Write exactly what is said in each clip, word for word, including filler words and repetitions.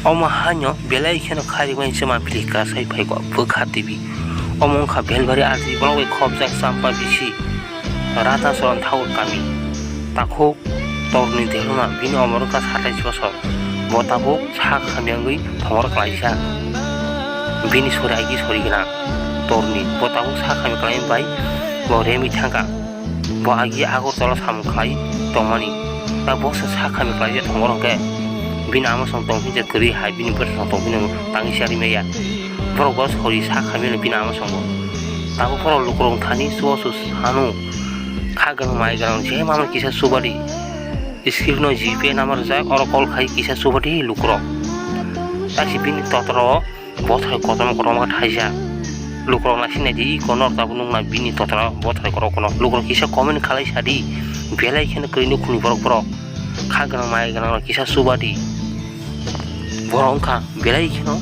Omo haino belai kheno khairokmani chwma pili kasai phaigo bwkha tibi. Omo wngkha Belbari R D C block bai khopjak Champa bisi Ratacharan Thakur kami. Takhuk torni Delhona bini omor wngkha satais bosor. Bo tabuk sak hamyangwi thongor klaisa. Bini sori agi sori gwnang torni. Bo tabuk sak hamya khlai bai bo remi thangkha. Bo agi Agartala samung khlai tongmani. Ta bo se sak hamya khlaijak thongor hwnkhe bini ama song tong hinjak kwrwi hai bini bwsa song tong hinjak tangwi charwi maya. Borok bo sori sak hamyano bini ama songo. Tabuk borok lukurok thani chubachu sanu kha gwnang mai gwnang je mama kisa chubadi. Screen o G Pay number rijak, oro call khai kisa chubadi lukurok. Taisi bini totoro bothai kotorma kotorma khe thaijak. Lukurok naising naidi, iko norok tabuk nukna bini totoro bothai kotor kono. Lukurok kisa comment khalai sadi, belai kheno kwrwi nukhungni borok borok. Kha gwnang mai gwnang rok kisa chubadi. Borok wngkha belai kheno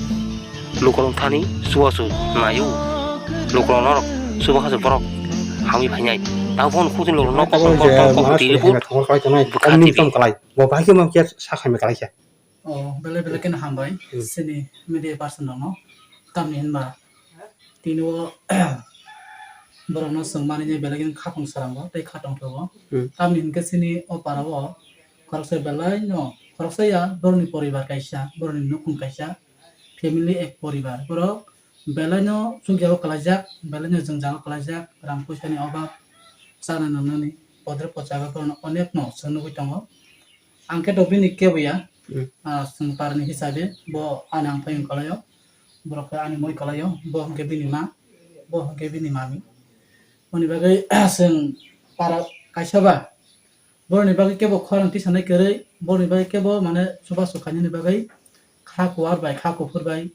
lukurok thani chubachu naio. Lukurok norok chuba khasu borok hamwi phainai. Tabuk phone khukjin lukurok nok kok kok kok kok tini bwkha tibi. Bo bahai khe ma khe sakhamya kalaikha. O, belai belai kheno hambai. Hmm. Chini media person rokno. Tamni hinba tini o borokno chwng manwi belai kheno khatong sarango tei khatong thogo. Hmm. Tamni hinkhe chini o para o khoroksa belai no, khoroksa ya borokni poribar kaisa, borokni nukhung kaisa, family ek poribar. Borok belai no chukjagao kwlaijak, belai no jwngjalo kwlaijak, rang puisa ni obab, chana nwngnani podre pochago borokno onek no chwng nugwi tongo. Ang khe to bini kebo ya. Hmm. Ah, chwng parni hisabe bo ani ang phaiyung kalaio, borok khe ani moi kalaio, bo hwnkhe bini ma, bo hwnkhe bini mami. Boni bagwi chwng para kaisa ba boroni bagwi kebo khorang tisanai kwrwi, boroni bagwi kebo mane chubachu khainani bagwi kha kuar bai kha kuphur bai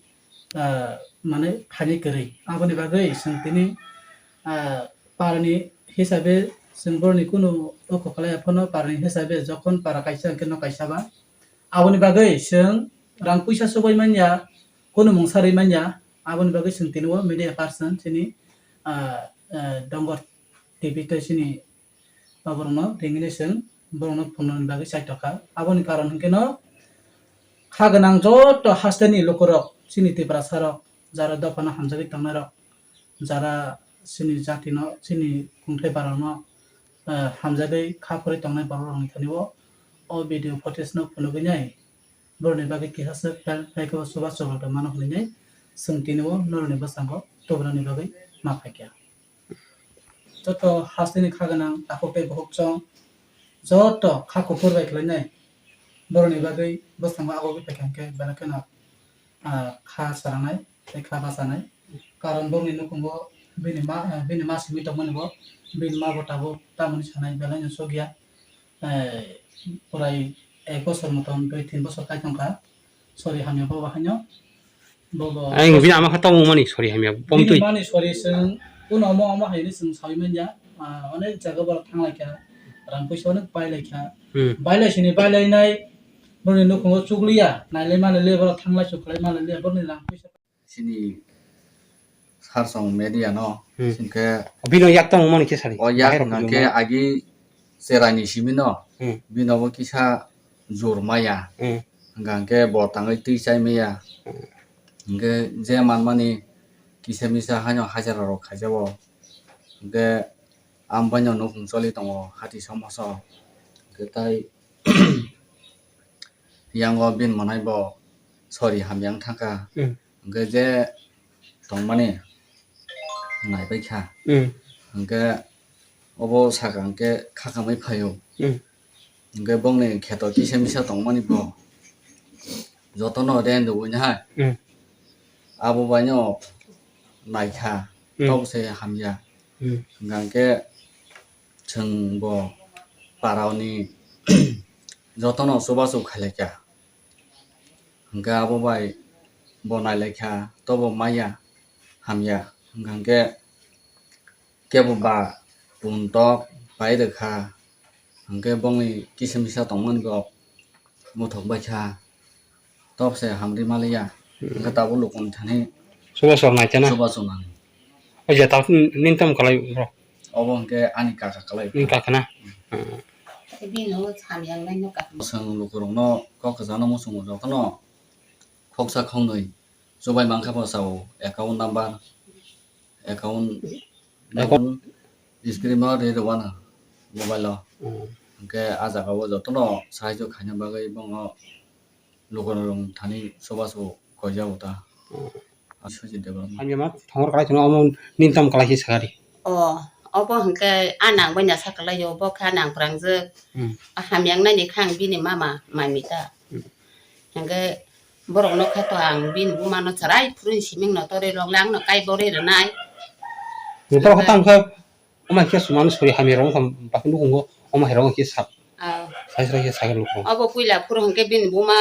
ah, mane phainai kwrwi. Aboni bagwi chwng tini, ah, parani hisabe chwng borokni kunu oko khlai ya phano parani hisabe jokhon para kaisa hwnkhe nok kaisa ba. Aboni bagwi chwng rang puisa subai manya, kunu mungsa rwi manya. Aboni bagwi chwng tini o media person chini, ah, ah, Dongor T V tei chini Ba borokno ringwi chwng borokno phunuknani bagwi chaitokha. Aboni karon hwnkhe no kha gwnang joto hasteni lukurok, chini Tiprasarok, jara dophano hamjagwi tongnairok, jara chini jatino, chini kungthai barokno, eh, hamjagwi kha phurwi tongnai borokrokni thani o, o video footage no phunugwi nai borokni bagwi kisa swk fel phaikhe o chubachu rok mano hwnwi nai chwng tini o norokni bwskango tubunani bagwi ma phaikha. Joto hasteni kha gwnang takhuk tei bukhuk chwng joto kha kuphur bai khlainai borokni bagwi bwskango agogwi phaikha hwnkhe belai kheno, ah, kha saranai tei kha bachanai. Karon bongni nukhungo bini ma, ah, bini ma simi tongmani bo, bini ma bo tabuk tamoni sanai belai no sokya. Eh, purai ek bosor motom, dui tin bosor kai tongkha. Sori hamya bo bahaino. Bo bo Ang bini ama khe tongmani sori hamya. Bini Pomtwi. Mani sori chwng kuno omo omo haini chwng sawi manya. Ah, onek jaga borok thanglaikha. Rang puisa onek bailaikha. Hmm. Bailai sini bailainai. Boni nukhungo chukliya. Nailai malai le borok thanglai chukhlai malai le borni rang puisa. Chini sarsong media no, hmm, hinkhe bino yak tong mani khe sari. O yak bahai rok hwnkhe agi cheraini simi no, hmm, bino bo kisa jor maya. Hmm. Hwnkhe bo tangwi twi chai maya. Hmm. Hwnkhe je manmani kisa misa haino hajara rok khaijabo. Hwnkhe ambai no nukhung choli tongo hati somoso. Hwnkhe tai yango bini mwnai bo sori hamya wng thangkha. Hmm. Hwnkhe je tongmani naibaikha. Hmm. Hwnkhe obo saka hwnkhe khakamwi phaio. Hmm. Hwnkhe bongni kheto kisa misa tongmani bo jotono rent rwui nahai. Hmm. Abo baino naikha, hmm, tobose hamya. Hmm. Hwnkhe chwng bo parani jotono chubachu khailaikha. Hwnkhe abo bai bo nailaikha, tobo maya hamya. Hwnkhe kebo ba puntok bai rwkha. Hwnkhe bongni kisa misa tongmani bo muthok baikha. Tobose hamri maliya. Hmm. Hwnkhe tabuk lukuni thani chubachu naikhe na? Chubachu nang. O je tabuk nini tamo kwlai bro? Obo hwnkhe ani kaka kwlai. Nini kaka na? Hmm. Hmm. Bini o samyang nai no kaka. Chwng lukurokno kok kwchangno muchungo jotono. Khoksa khoknwi chubai mankha bo sao, account number, account, account number screen o ri rwna mobile o. Hmm. Hwnkhe ah jaga o jotono sahajyo khaina bagwi bono lukurok thani chubachu koijago ta. Hmm. Aswk je development. Hamya ma thongor kalai kheno omo nintam kalai khe sakari. O, obo hwnkhe a nang bai na sakalai o, bo khe a nang prangjak. Hmm. A hamya wngnai ni khe ang bini mama mami ta. Hmm. Hwnkhe borok no khe to ang bini buma no chwrai phuru ni siming no torwi rok le ang no kai borwi rwnai. Joto khe tang khe omo khe sumano sori hamya rok wngkha, bakhe nukhungo omo hai rok khe sak. Ah. Sai sai khe sakhe lukurok. Obo puila phuru hwnkhe bini buma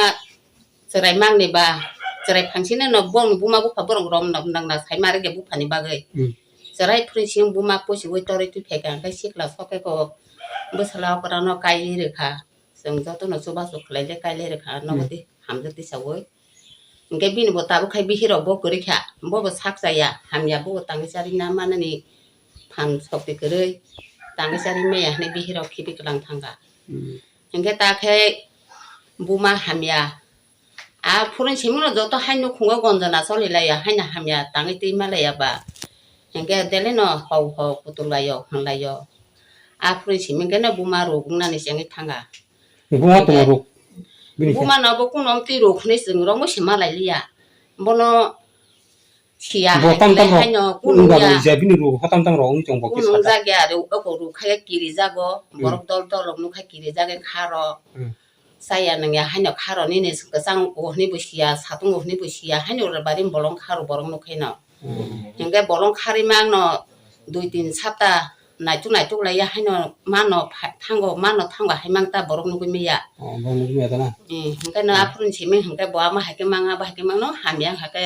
chwrai mangni ba, chwrai phangsini no bongni buma bupha borok rom nang nang sai ma rwkhe buphani bagwi. Hmm. Chwrai phuru siyung buma pusiui torwi twi phaikha, hwnkhe sikla sokhe ko bwsala okra no kaiwi rwkha. Chwng jotono chubachu khlaile kaile rwkha, nogo Hmm. tei hamjak tei saui. Hwnkhe bini bo tabuk khai bihirok bo kwrwi kha, bo bo sak chaya, hamya bo tangwi charwi na manani phan sokti kwrwi, tangwi charwi maya hwnwi bihirok khibi kwlang thangkha. Hmm. Hwnkhe ta khe buma hamya. A phuruni simingno joto hai nukhungo gonjona choli laiya, haino hamya tangwi twi ma laiya ba. Hwnkhe deleno hau hau kutuk laiyo, hwn laiyo. A phuruni siming khe no buma ruk wngnani chengwi thanga. Buma tongma ruk. Bini khe. Buma no bo kuno twi ruk hwnwi chwng rok musi ma lai liya. Bono Siya bo hai tam tam rok haino wngba kunung ya. Bai ja bini ruk ho tam tam rok wng tong bo kisa. Kunung jak ya, aro oko ruk khai kiri jago, hmm, borok dol dol rok nukha kiri jagwi kharo. Hmm. Chaya nung ya haino kharo nini kwchang o hwnwi bo siya, satung o hwnwi bo siya, haino bari bolong kharo borok nukhaino. Hmm. Hingke bolong kharwi mangno dui tin sapta naituk naituk laiya haino mano pha-, thango, mano thango hai mangta borok nugwi maya. Oh, borok nugwi maya ta na? Hmm, hingke no, hmm, aphuru ni simi hingke bo ama hai khe mang, abo hai khe mangno hamya hai khe.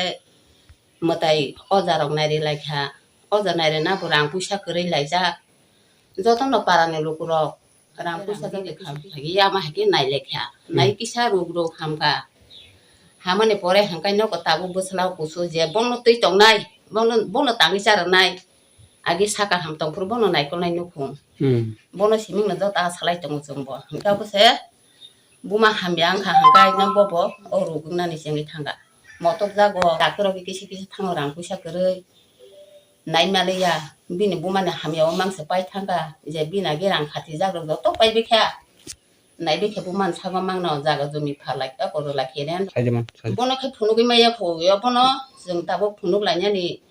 Mwtai oja rok nairi laikha, oja nairina bo rang puisa kwrwi laijak, jotono para ni lukurok rang puisa jagwi kha, ama hai khe nailaikha, nai kisa ruk ruk hamkha, hamani pore hwnkhe nogo tabuk bwsla kusu je bono twi tongnai, bono, bono tangwi charwnai, agi saka ham tongphuru bono naikolnai nukhung, hmm, bono simingno joto asalai tongo chwngbo, hwnkhe abose buma hamya wngkha hwnkhe aino bobo o ruk wngnani chengwi thangkha. Motok jago, doctor rok kisi kisi thango rang puisa kwrwi. Nai maliya, bini buma ni hamya o mangsa pai thangkha, je bini agi rang khati jak rok joto pai bikha. Nai bikha buma ni sago mangno jaga jumi phalai ta koro la khe ren. Sai de man, sai de. Bono khe phunugwi maya phu yo bono, chwng tabuk phunuk lainani.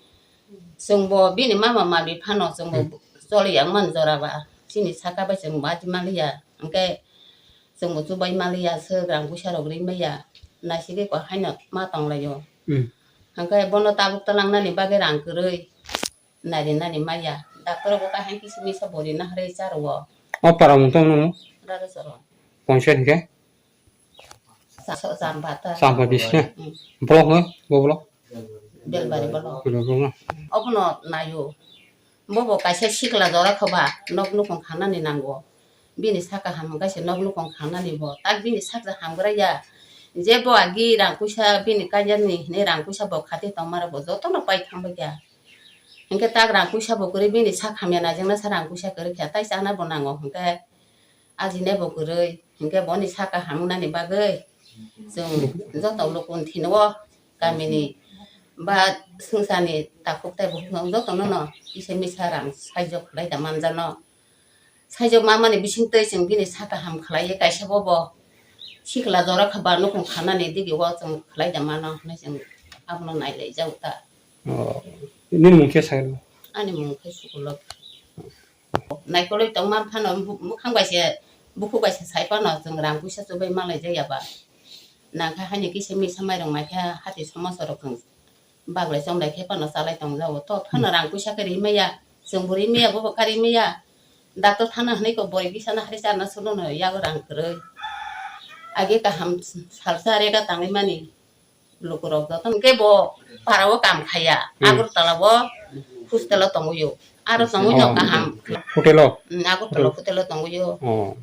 Chwng bo bini mama mami phano chwng bo, hmm, choli yang man jora ba. Chini saka bai chwng bo ati maliya. Hwnkhe Chwngbo chubai maliya, swk rang puisa rok ri maya, naisingwi ko haino ma tonglaio. Hmm. Hwnkhe bono tabuk twlangnani bagwi rang kwrwi nari nani maya. Doctor bo kaham kisa misa bo rina hwrwi cha rwo. O para mung tong nung? Rara choro. Ponchayat hwnkhe? Sa-, sa-, Chamba ta. Chamba bis ne? Hmm. Block no? Bo block? Belbari bolo. Belbari bolo. Obono naio. Bobo kaisa sikla jora khoba, nok nukung khanani nango. Bini saka ham hwnkhe se nok nukung khanani bo. Tak bini saksa hamgra ya. Je bo agi rang puisa bini kaijakni hinwi rang puisa bo khati tongmara bo jotono pai thangbai kha. Hinkhe tak rang puisa bo kwrwi bini sak hamya naijak nasa rang puisa kwrwi kha. Tai chana bo nango hinkhe. Ajinai bo kwrwi, hinkhe boni saka hamnani bagwi chwng joto luku thino o kamini ba swngcharni takhuk tei bukhuk jotono no kisa misa rang saijo khlai da manjano. Saijo mamani bisingtwi chwng bini saka ham khlaiwi kaisa bobo sikla jora kha ba nukung khanani digi o chwng khlai da mano hwnwi chwng abono nailai jago ta. Oh, nini mung khe sai rw? Ani mung khe Sukolok. Naikolwi tongma phano bu-, bukhang bai se, bukhuk bai se sai phano chwng rang puisa chubai manlai jak ya ba. Nangkha haini kisa misa mairung maikha hati somoso rok chwng baglai chonglai khe phano chalai tong jago. To phano rang puisa khe ri maya, chwng bo ri maya, bobo kha ri maya. Doctor thana hwnwi ko boi bisa na hari charna suno no yago rang kwrwi. Age kaham salsa rega tangwi mani. Lukurok joto hwnkhe bo para o kam khaiya. Hmm. Agartala o hostel o tongwi o. Aro tongwi no kaham. Hotel o? Hmm, Agartala hotel o tongwi o. Oh.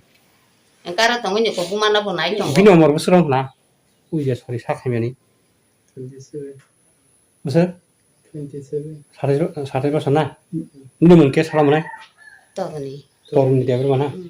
Hwnkhe aro tongwi ni kok buma no bo nai tongo. Bini umor bwswk wng khna? Ui je sori sa khaimani. Twenty seven. Bwswk? Twenty seven. Satais bo-, satais bosor na? Hmm. Nini mung khe sala mwnai? Toroni. Toroni Debbarma na? Hmm.